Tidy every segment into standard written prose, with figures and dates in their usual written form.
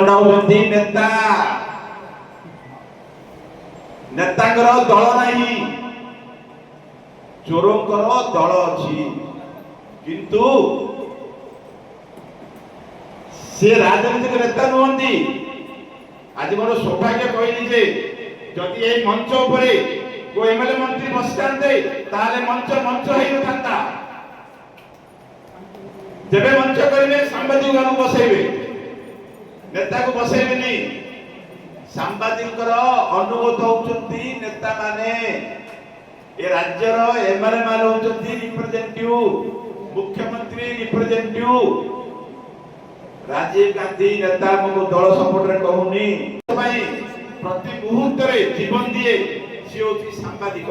ପଣ୍ଡା ହଉଛନ୍ତି ନେତା। ନେତାଙ୍କର ଦଳ ନାହିଁ, ଚୋରଙ୍କର ଦଳ ଅଛି। କିନ୍ତୁ ସେ ରାଜନୈତିକ ନେତା ନୁହନ୍ତି। ଆଜି ମୋର ସୌଭାଗ୍ୟ କହିଲି ଯେ ଯଦି ଏଇ ମଞ୍ଚ ଉପରେ କୋଉ ଏମଏଲଏ, ମନ୍ତ୍ରୀ ବସିଥାନ୍ତେ, ତାହେଲେ ମଞ୍ଚ ମଞ୍ଚ ହେଇନଥାନ୍ତା। ଯେବେ ମଞ୍ଚ କରିବେ, ସାମ୍ବାଦିକମାନଙ୍କୁ ବସେଇବେ, ନେତାକୁ ବସେଇବେନି। ସାମ୍ବାଦିକଙ୍କର ଅନୁଗତ ହଉଛନ୍ତି ନେତାମାନେ। ଏ ରାଜ୍ୟର ଏମଏଲଏ ମାନେ ହଉଛନ୍ତି ରିପ୍ରେଜେଣ୍ଟେଟିଭ, ମୁଖ୍ୟମନ୍ତ୍ରୀ ରିପ୍ରେଜେଣ୍ଟେଟିଭ। ରାଜୀବ ଗାନ୍ଧୀ ନେତା, ମୁଁ ଦଳ ସପୋର୍ଟରେ କହୁନି, ପାଇଁ ପ୍ରତି ମୁହୂର୍ତ୍ତରେ ଜୀବନ ଦିଏ, ସିଏ ହଉଛି ସାମ୍ବାଦିକ।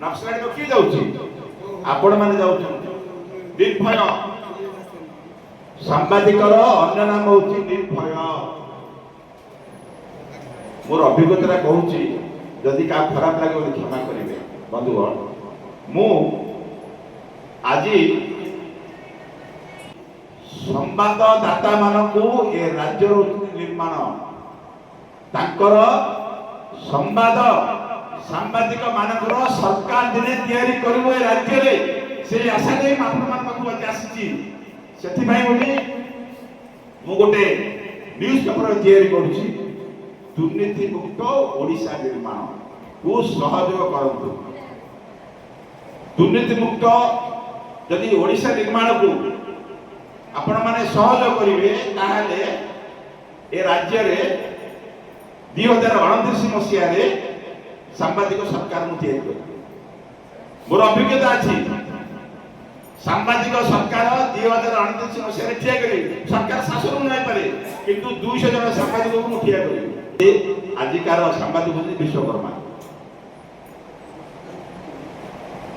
ନକ୍ସଲାଇଟ କିଏ ଯାଉଛି? ଆପଣ ମାନେ ଯାଉଛନ୍ତି। ନିର୍ଭୟ। ସାମ୍ବାଦିକର ଅନ୍ୟ ନାମ ହଉଛି ନିର୍ଭୟ। ମୋର ଅଭିଜ୍ଞତା କହୁଛି, ଯଦି କାହା ଖରାପ ଲାଗିବ କ୍ଷମା କରିବେ। ବନ୍ଧୁଗଣ, ମୁଁ ଆଜି ସମ୍ବାଦଦାତା ମାନଙ୍କୁ ଏ ରାଜ୍ୟର ନିର୍ମାଣ, ତାଙ୍କର ସମ୍ବାଦ ସାମ୍ବାଦିକ ମାନଙ୍କର ସରକାର ଦିନେ ତିଆରି କରିବ ଏ ରାଜ୍ୟରେ, ସେଇ ଆଶା ନେଇ ମୁଁ ଆପଣମାନଙ୍କ ପାଖକୁ ଆଜି ଆସିଛି। ସେଥିପାଇଁ ବୋଲି ମୁଁ ଗୋଟେ ନ୍ୟୁଜ୍ ପେପର ତିଆରି କରୁଛି, ଦୁର୍ନୀତି ମୁକ୍ତ ଓଡ଼ିଶା ନିର୍ମାଣ କୁ ସହଯୋଗ କରନ୍ତୁ। ଦୁର୍ନୀତି ମୁକ୍ତ ଯଦି ଓଡ଼ିଶା ନିର୍ମାଣକୁ ଆପଣମାନେ ସହଯୋଗ କରିବେ, ତାହେଲେ ଏ ରାଜ୍ୟରେ 2029 ମସିହାରେ ସାମ୍ବାଦିକ ସରକାର ମୁଁ ତିଆରି କରିବି। ମୋର ଅଭିଜ୍ଞତା ଅଛି। ସାମ୍ବାଦିକ ସରକାର 2029 ମସିହାରେ ଠିଆ କରିବି। ସରକାର ଶାସନ ନେଇପାରେ, କିନ୍ତୁ 200 ଜଣ ସାମ୍ବାଦିକକୁ ମୁଁ ଠିଆ କରିବି। ଆଜିକାର ସାମ୍ବାଦିକ ହଉଛନ୍ତି ବିଶ୍ୱକର୍ମା।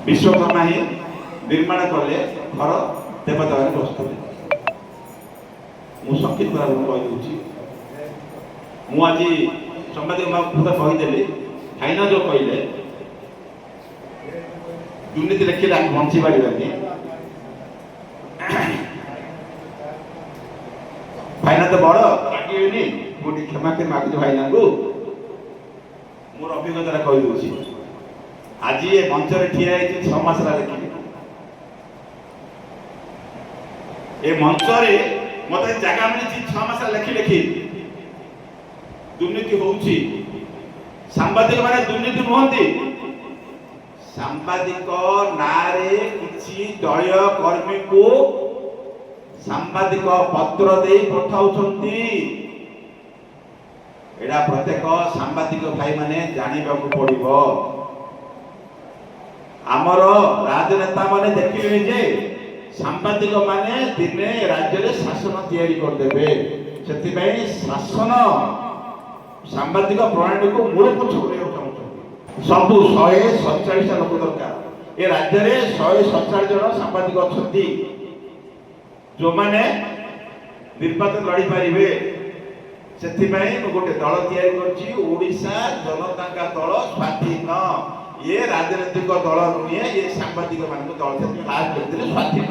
ବିଶ୍ୱକର୍ମା ହିଁ ନିର୍ମାଣ କଲେ ଘର, ଦେବତାମାନେ ବସୁଥିଲେ। ମୁଁ ସଂକ୍ଷିପ୍ତ ଭାବରେ କହିଦେଉଛି। ମୁଁ ଆଜି ସାମ୍ବାଦିକ କଥା କହିଦେଲି। ଭାଇନା ଯୋଉ କହିଲେ, ଦୁର୍ନୀତି ଲେଖିଲେ ଆମେ ବଞ୍ଚି ପାରିବାନି। ଭାଇନା ତ ବଡ, ରାଗିବେନି। ମୁଁ ଟିକେ କ୍ଷମା କରି ମାଗୁଛି ଭାଇନାଙ୍କୁ। ମୋର ଅଭିଜ୍ଞତାଟା କହିଦେଉଛି। ଆଜି ଏ ମଞ୍ଚରେ ଠିଆ ହେଇଛି, 6 ମାସ ହେଲା ଲେଖିଲି। ଏ ମଞ୍ଚରେ ମତେ ଜାଗା ମିଳିଛି 6 ମାସ ହେଲା ଲେଖି ଲେଖି। ଦୁର୍ନୀତି ହଉଛି। ସାମ୍ବାଦିକ ମାନେ ଦୁର୍ନୀତି ନୁହନ୍ତି। ସାମ୍ବାଦିକ ନାଁରେ କିଛି ଦଳୀୟ କର୍ମୀଙ୍କୁ ସାମ୍ବାଦିକ ପତ୍ର ଦେଇ ପଠାଉଛନ୍ତି। ଏଇଟା ପ୍ରତ୍ୟେକ ସାମ୍ବାଦିକ ଭାଇମାନେ ଜାଣିବାକୁ ପଡିବ। ଆମର ରାଜନେତା ମାନେ ଦେଖିଲେଣି ଯେ ସାମ୍ବାଦିକ ମାନେ ଦିନେ ରାଜ୍ୟରେ ଶାସନ ତିଆରି କରିଦେବେ। ସେଥିପାଇଁ ଶାସନ ସାମ୍ବାଦିକ ପ୍ରଣାଳୀକୁ ମୂଳପୋଛ କରିବାକୁ ଚାହୁଁଛନ୍ତି। ସବୁ 147ଟା ଲୋକ ଦରକାର। ଏ ରାଜ୍ୟରେ 147 ଜଣ ସାମ୍ବାଦିକ ଅଛନ୍ତି, ଯୋଉମାନେ ନିର୍ବାଚନ ଲଢିପାରିବେ। ସେଥିପାଇଁ ମୁଁ ଗୋଟେ ଦଳ ତିଆରି କରିଛି, ଓଡ଼ିଶା ଜନତାଙ୍କ ଦଳ ସ୍ୱାଧୀନ। ଇଏ ରାଜନୈତିକ ଦଳ ନୁହେଁ, ଇଏ ସାମ୍ବାଦିକ ମାନଙ୍କ ଦଳ। ସେଥିପାଇଁ ଲାଷ୍ଟ ଲେଖିଥିଲେ ସ୍ୱାଧୀନ।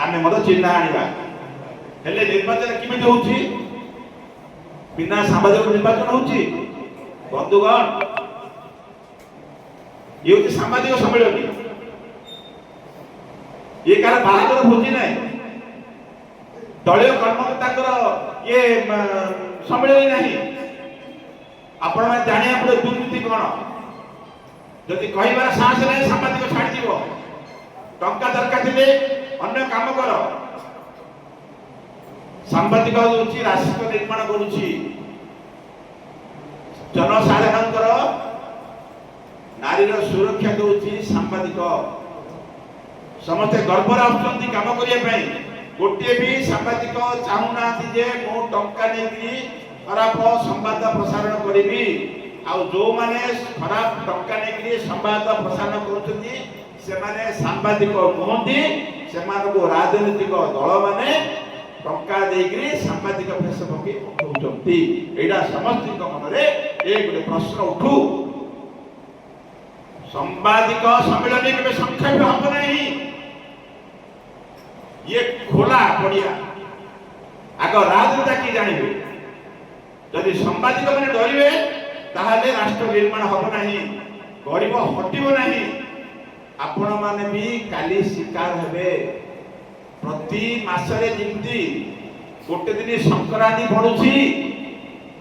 ଆମେ ମଧ୍ୟ ଚିହ୍ନ ଆଣିବା। ହେଲେ ନିର୍ବାଚନ କେମିତି ହଉଛି? ବିନା ସାମ୍ବାଦିକ ନିର୍ବାଚନ ହଉଛି। ବନ୍ଧୁଗଣ, ଇଏ ହଉଛି ସାମ୍ବାଦିକ ସମ୍ମିଳନୀ। ଇଏ କାହାର ବାହାଘର ଭୋଜି ନାହିଁ, ଦଳୀୟ କର୍ମକର୍ତ୍ତାଙ୍କର ଇଏ ସମ୍ମିଳନୀ ନାହିଁ। ଆପଣମାନେ ଜାଣିବାକୁ ପଡ଼ିବ ଦୁର୍ନୀତି କଣ। ଯଦି କହିବାର ସାହସ ନାହିଁ, ସାମ୍ବାଦିକ ଛାଡ଼ିଯିବ। ଟଙ୍କା ଦରକାର ଥିଲେ ଅନ୍ୟ କାମ କର। ସାମ୍ବାଦିକ ହଉଛି ରାଷ୍ଟ୍ର ନିର୍ମାଣ କରୁଛି। ଜନସାଧାରଣଙ୍କର ନାରୀର ସୁରକ୍ଷା ଦଉଛି ସାମ୍ବାଦିକ। ସମସ୍ତେ ଗର୍ବରେ ଆସୁଛନ୍ତି କାମ କରିବା ପାଇଁ। ଗୋଟିଏ ବି ସାମ୍ବାଦିକ ଚାହୁଁନାହାନ୍ତି ଯେ ମୁଁ ଟଙ୍କା ନେଇକିରି ଖରାପ ସମ୍ବାଦ ପ୍ରସାରଣ କରିବି। ଆଉ ଯୋଉମାନେ ଖରାପ ଟଙ୍କା ନେଇକିରି ସମ୍ବାଦ ପ୍ରସାରଣ କରୁଛନ୍ତି, ସେମାନେ ସାମ୍ବାଦିକ ନୁହନ୍ତି। ସେମାନଙ୍କୁ ରାଜନୈତିକ ଦଳମାନେ ଟଙ୍କା ଦେଇକିରି ସାମ୍ବାଦିକ ଭେଷ ପକେଇ ପଠଉଛନ୍ତି। ଏଇଟା ସମସ୍ତଙ୍କ ମନରେ ଏ ଗୋଟେ ପ୍ରଶ୍ନ ଉଠୁ। ସାମ୍ବାଦିକ ସମ୍ମିଳନୀ କେବେ ସଂକ୍ଷେପ ହବ ନାହିଁ। ଇଏ ଖୋଲା ପଡିଆ। ଆଗ ରାଜନେତା କିଏ ଜାଣିବେ। ଯଦି ସାମ୍ବାଦିକ ମାନେ ଡରିବେ, ତାହେଲେ ରାଷ୍ଟ୍ର ନିର୍ମାଣ ହବ ନାହିଁ, ଗରିବ ହଟିବ ନାହିଁ। ଆପଣମାନେ ବି କାଲି ଶିକାର ହେବେ। ପ୍ରତି ମାସରେ ଯେମିତି ଗୋଟେ ଦିନ ସଂକ୍ରାନ୍ତି ପଡୁଛି,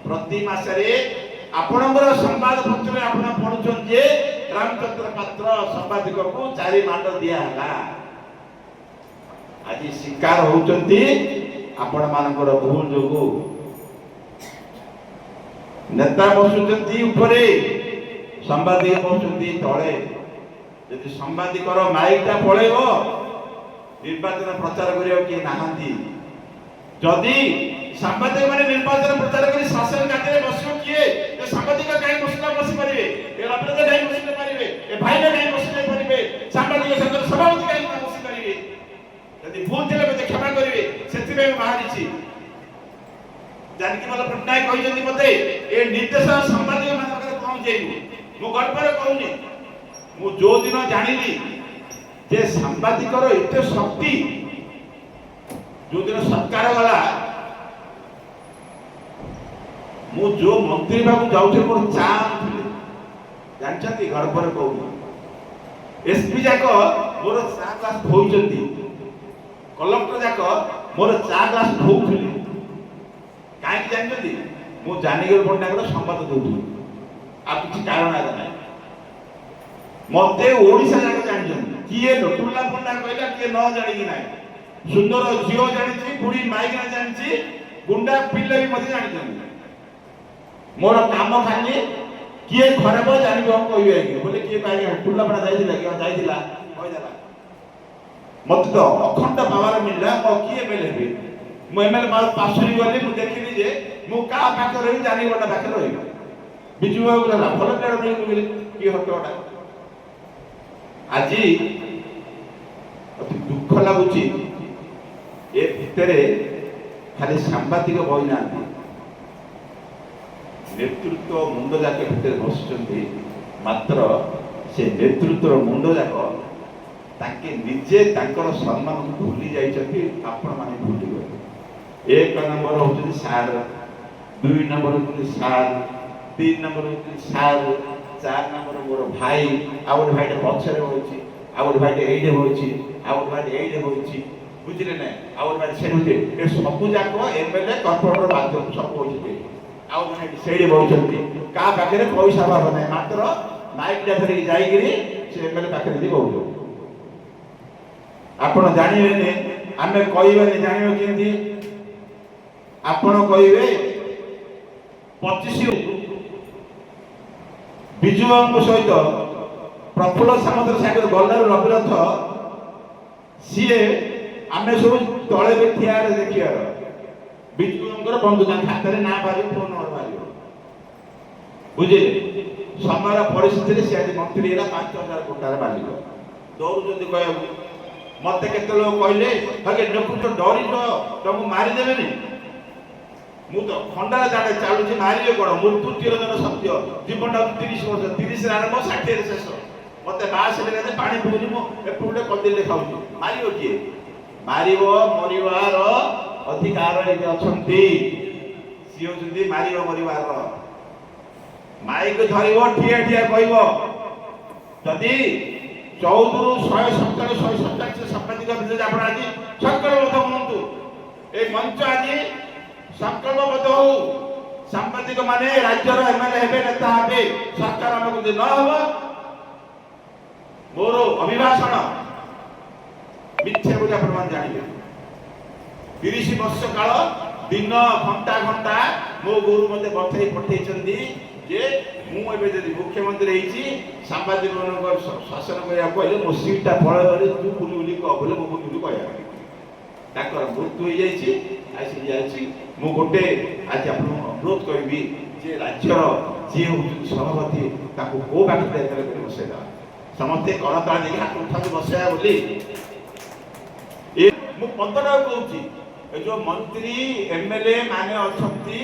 ପ୍ରତି ମାସରେ ଆପଣଙ୍କର ସମ୍ବାଦ ପତ୍ରରେ ଆପଣ ପଢୁଛନ୍ତି ଯେ ରାମଚନ୍ଦ୍ର ପାତ୍ର ସାମ୍ବାଦିକକୁ ଚାରି ମାଡ଼ ଦିଆହେଲା। ଆଜି ଶିକାର ହଉଛନ୍ତି ଆପଣମାନଙ୍କର ଭୁଲ ଯୋଗୁ। ନେତା ବସୁଛନ୍ତି ଉପରେ, ସାମ୍ବାଦିକ ବସୁଛନ୍ତି ତଳେ। ଯଦି ସାମ୍ବାଦିକର ମାଇକଟା ପଳେଇବ, ନିର୍ବାଚନ ପ୍ରଚାର କରିବାକୁ କିଏ ନାହାନ୍ତି। ଯଦି ସାମ୍ବାଦିକ ମାନେ ନିର୍ବାଚନ ପ୍ରଚାର କରି ଶାସନ ଗାଦିରେ ବସିବ କିଏ? ଏ ସାମ୍ବାଦିକ କାହିଁ ବସିଲେ ବସିପାରିବେ? ଏ ରବୀନ୍ଦ୍ର କାହିଁ ବସିଲେ ପାରିବେ? ଏ ଭାଇନା କାହିଁ ବସିଲେ ପାରିବେ? ସାମ୍ବାଦିକ ସଂଘର ସଭାପତି କାହିଁ ନ ବସିପାରିବେ? ଯଦି ଭୁଲ ଥିଲେ ମତେ କ୍ଷମା କରିବେ। ସେଥିପାଇଁ ମୁଁ ବାହାରିଛି। ଜାନକୀବଲ୍ଲଭ ପଟ୍ଟନାୟକ କହିଛନ୍ତି ମତେ ଏ ନିର୍ଦ୍ଦେଶ ସାମ୍ବାଦିକ ମାନଙ୍କ ପାଖରେ ପହଞ୍ଚେଇବୁ। ମୁଁ ଗର୍ବରେ କହୁନି, ମୁଁ ଯୋଉ ଦିନ ଜାଣିଲି ଯେ ସାମ୍ବାଦିକର ଏତେ ଶକ୍ତି, ଯୋଉଦିନ ସରକାର ଗଲା, ମୁଁ ଯୋଉ ମନ୍ତ୍ରୀ ପାଖକୁ ଯାଉଥିଲି, ମୋର ଚା ଆଣୁଥିଲେ, ଜାଣିଛନ୍ତି? ଗର୍ବରେ କହୁନି, ଏସପି ଯାକ ମୋର ଚା ଗ୍ଲାସ ଧୋଉଛନ୍ତି, କଲେକ୍ଟର ଯାକ ମୋର ଚା ଗ୍ଲାସ ଧୋଉଥିଲେ। କାହିଁକି ଜାଣିଛନ୍ତି? ମୁଁ ଜାନକୀ ପଟ୍ଟନାୟକର ସମ୍ବାଦ ଦଉଥିଲି, ଆଉ କିଛି କାରଣ ଆଗ ନାହିଁ। ମତେ ଓଡ଼ିଶା ଯାକ ଜାଣିଛନ୍ତି। କିଏ ଟୁଲା ପଣ୍ଡା କହିଲା, କିଏ ନ ଜାଣିକି ନାହିଁ। ସୁନ୍ଦର ଝିଅ ଜାଣିଛି, ବୁଢୀ ମାଇକିନା ଜାଣିଛି, ଗୁଣ୍ଡା ପିଲା ବି ମଧ୍ୟ ଜାଣିଛନ୍ତି। ମୋର କାମ ଖାଲି କିଏ ଖରାପ ଜାଣିବ କହିବେ ଆଜ୍ଞା ବୋଲେ। କିଏ ଆଜ୍ଞା ଟୁଲା ପଣ୍ଡା ଯାଇଥିଲା କି? ହଁ, ଯାଇଥିଲା, କହିଦେଲା। ମତେ ତ ଅଖଣ୍ଡ ପାୱାର ମିଳିଲା। ମୋ କିଏ ଏମଏଲଏ ହେବି? ମୁଁ ଏମଏଲଏ ପାଶୋରି ଗଲି। ମୁଁ ଦେଖିଲି ଯେ ମୁଁ କାହା ପାଖରେ ରହିବି? ଜାନି ପଣ୍ଡା ପାଖରେ ରହିବି। ବିଜୁ ବାବୁ ହେଲା ଭଲ ପିଲା ନେଇ, ମୁଁ କହିଲି କିଏ ହଟଟା। ଆଜି ଅତି ଦୁଃଖ ଲାଗୁଛି, ଏ ଭିତରେ ଖାଲି ସାମ୍ବାଦିକ ବସିନାହାନ୍ତି, ନେତୃତ୍ୱ ମୁଣ୍ଡ ଯାକ ଭିତରେ ବସିଛନ୍ତି। ମାତ୍ର ସେ ନେତୃତ୍ୱର ମୁଣ୍ଡ ଯାକ ତାଙ୍କେ ନିଜେ ତାଙ୍କର ସମ୍ମାନକୁ ଭୁଲି ଯାଇଛନ୍ତି। ଆପଣମାନେ ଭୁଲିଗଲେ। ଏକ ନମ୍ବର ହଉଛନ୍ତି ସାର୍, ଦୁଇ ନମ୍ବର ହଉଛନ୍ତି ସାର୍, ତିନି ନମ୍ବର ହଉଛନ୍ତି ସାର୍, ଚାରି ନମ୍ବର ମୋର ଭାଇ, ଆଉ ଗୋଟେ ଭାଇଟେ ପଛରେ ବସିଛି, ଆଉ ଗୋଟେ ଭାଇଟେ ଏଇଠି ବସିଛି, ଆଉ ଗୋଟେ ଭାଇଟେ ଏଇଠି ବସିଛି, ବୁଝିଲେ ନା? ଆଉ ଗୋଟେ ଭାଇ ସେଠି ବସିଛି। ଏ ସବୁ ଯାକ ଏମଏଲଏ, କର୍ପୋରେଟର ବାଧ୍ୟ ସବୁ ବସିଛନ୍ତି। ଆଉ ଜଣେ ଏଠି ସେଇଠି ବସିଛନ୍ତି। କାହା ପାଖରେ ପଇସା ଅଭାବ ନାହିଁ, ମାତ୍ର ମାଇକଟା ଧରିକି ଯାଇକିରି ସେ ଏମଏଲଏ ପାଖରେ ଯାଇ କହୁଛନ୍ତି। ଆପଣ ଜାଣିବେନି, ଆମେ କହିବାନି, ଜାଣିବ କେମିତି? ଆପଣ କହିବେ 25 ବିଜୁ ବାବୁଙ୍କ ସହିତ ପ୍ରଫୁଲ୍ଲ ସାମନ୍ତର ସାଙ୍ଗରେ ଗଲାରୁ ରବିରଥ ସିଏ, ଆମେ ସବୁ ତଳେ ବି ଠିଆରେ ଦେଖିବାର। ବିଜୁ ବାବୁଙ୍କର ବନ୍ଧୁ, ତାଙ୍କ ଖାତାରେ ନାଁ ବାହାରିବ, ଫୋନ ନମ୍ବର ବାହାରିବ, ବୁଝିଲେ? ସମୟର ପରିସ୍ଥିତିରେ ସେ ଆଜି ମନ୍ତ୍ରୀ ହେଲା, 5000 କୋଟାର ମାଲିକ। ଦୌଡୁଛନ୍ତି କହିବାକୁ। ମତେ କେତେ ଲୋକ କହିଲେ, ଆଜ୍ଞା ଦେଖୁଛ, ଡରିଛ, ତମକୁ ମାରିଦେବେନି? ମୁଁ ତ ଖଣ୍ଡାରେ ଦାଣ୍ଡେ ଚାଲୁଛି, ମାରିବେ କଣ? ମୃତ୍ୟୁ ଚିରନ୍ତନ ସତ୍ୟ। ଜୀବନଟା ହଉଛି 30 ବର୍ଷ, 30ରେ ଆରମ୍ଭ, 60ରେ ଶେଷ। ମତେ 62 ହେଲେ ପାଣି ପିଉନି, ମୁଁ ଏପଟେ କଦିଲେ ଖାଉଛି। ମାରିବ କିଏ? ମାରିବ ମରିବାର ଅଧିକାର ଏଠି ଅଛନ୍ତି, ସିଏ ହଉଛନ୍ତି ମାରିବ ମରିବାର। ମାଇକ ଧରିବ, ଠିଆ ଠିଆ କହିବ। ଯଦି 14ରୁ 147, 147 ସାମ୍ବାଦିକ ଭିତରେ ଆପଣ ଆଜି ସଂକଳ୍ପବଦ୍ଧ ହୁଅନ୍ତୁ। ଏ ମଞ୍ଚ ଆଜି ସଂକଳ୍ପବଦ୍ଧ ହଉ, ସାମ୍ବାଦିକ ମାନେ ରାଜ୍ୟର ଏମଏଲଏ ହେବେ, ନେତା ହେବେ। ସରକାର ଆମକୁ ଯଦି ନ ହବ, ମୋର ଅଭିଭାଷଣ ମିଥ୍ୟା ବୋଲି ଆପଣମାନେ ଜାଣିବେ। 30 ବର୍ଷ କାଳ ଦିନ ଘଣ୍ଟା ଘଣ୍ଟା ମୋ ଗୁରୁ ମତେ ବଥେଇ ପଠେଇଛନ୍ତି ଯେ ମୁଁ ଏବେ ଯଦି ମୁଖ୍ୟମନ୍ତ୍ରୀ ହେଇଛି, ସାମ୍ବାଦିକମାନଙ୍କ ଶାସନ କରିବାକୁ କହିଲେ ମୋ ସିଟ୍ଟା ପଳେଇବ, ତୁ ବୁଲି ବୁଲି କହ ବୋଲେ ମୁଁ ବୁଲି ବୁଲି କହିବା। ତାଙ୍କର ମୃତ୍ୟୁ ହେଇଯାଇଛି, ଆସି ଯାଇଛି। ମୁଁ ଗୋଟେ ଆଜି ଆପଣଙ୍କୁ ଅନୁରୋଧ କରିବି ଯେ ରାଜ୍ୟର ଯିଏ ହେଉଛନ୍ତି ସଭାପତି, ତାକୁ କୋଉ ପାଖରେ ଏକରେ କରି ବସେଇଦେବା। ସମସ୍ତେ କରତାଳ ଦେଇକି ହାତ ଉଠାନ୍ତୁ ବସେଇବା ବୋଲି। ଏ ମୁଁ ପଦଟା କହୁଛି, ଏ ଯୋଉ ମନ୍ତ୍ରୀ ଏମଏଲଏ ମାନେ ଅଛନ୍ତି,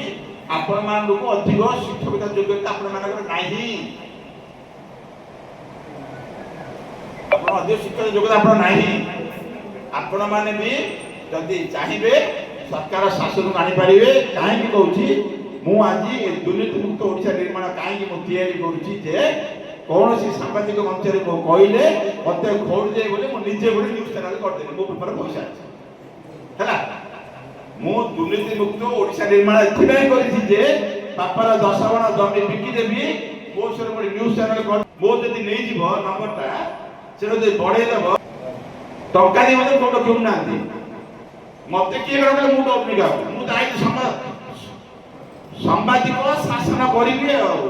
ଆପଣମାନଙ୍କୁ ଅଧିକ ଶିକ୍ଷକତା ଯୋଗ୍ୟତା ଆପଣମାନଙ୍କର ନାହିଁ। ଆପଣ ଅଧିକ ଶିକ୍ଷକ ଯୋଗ୍ୟତା ଆପଣ ନାହିଁ। ଆପଣମାନେ ବି ଯଦି ଚାହିଁବେ ସରକାର ଶାସନକୁ ଆଣିପାରିବେ। କାହିଁକି କହୁଛି? ମୁଁ ଆଜି ଏ ଦୁର୍ନୀତିମୁକ୍ତ ଓଡ଼ିଶା ନିର୍ମାଣ କାହିଁକି ମୁଁ ତିଆରି କରୁଛି ଯେ କୌଣସି ସାମ୍ବାଦିକ ମଞ୍ଚରେ ମୁଁ କହିଲେ ମତେ ଖୋଳି ଯାଏ ବୋଲି ମୁଁ ନିଜେ ଗୋଟେ ନ୍ୟୁଜ୍ ଚ୍ୟାନେଲ କରିଦେଲି। ମୋ ପାଖରେ ପଇସା ଅଛି। ହେଲା, ମୁଁ ଦୁର୍ନୀତିମୁକ୍ତ ଓଡ଼ିଶା ନିର୍ମାଣ ଏଥିପାଇଁ କରିଛି ଯେ ବାପାର 10 ମାଣ ଜମି ବିକିଦେବି, ମୋ ସହିତ ଗୋଟେ ନ୍ୟୁଜ୍ ଚ୍ୟାନେଲ ମୋ ଯଦି ନେଇଯିବ ନମ୍ବରଟା, ସେଟା ଯଦି ବଢେଇ ଦେବ, ଟଙ୍କା ଦେଇ ମଧ୍ୟ ଫଟୋ କିଣୁନାହାନ୍ତି। ମତେ କିଏ କଣ, ମୁଁ ଡରୁନି କାହାକୁ। ମୁଁ ଦାୟିତ୍ୱ ସାମ୍ବାଦିକ ଶାସନ କରିବି ଆଉ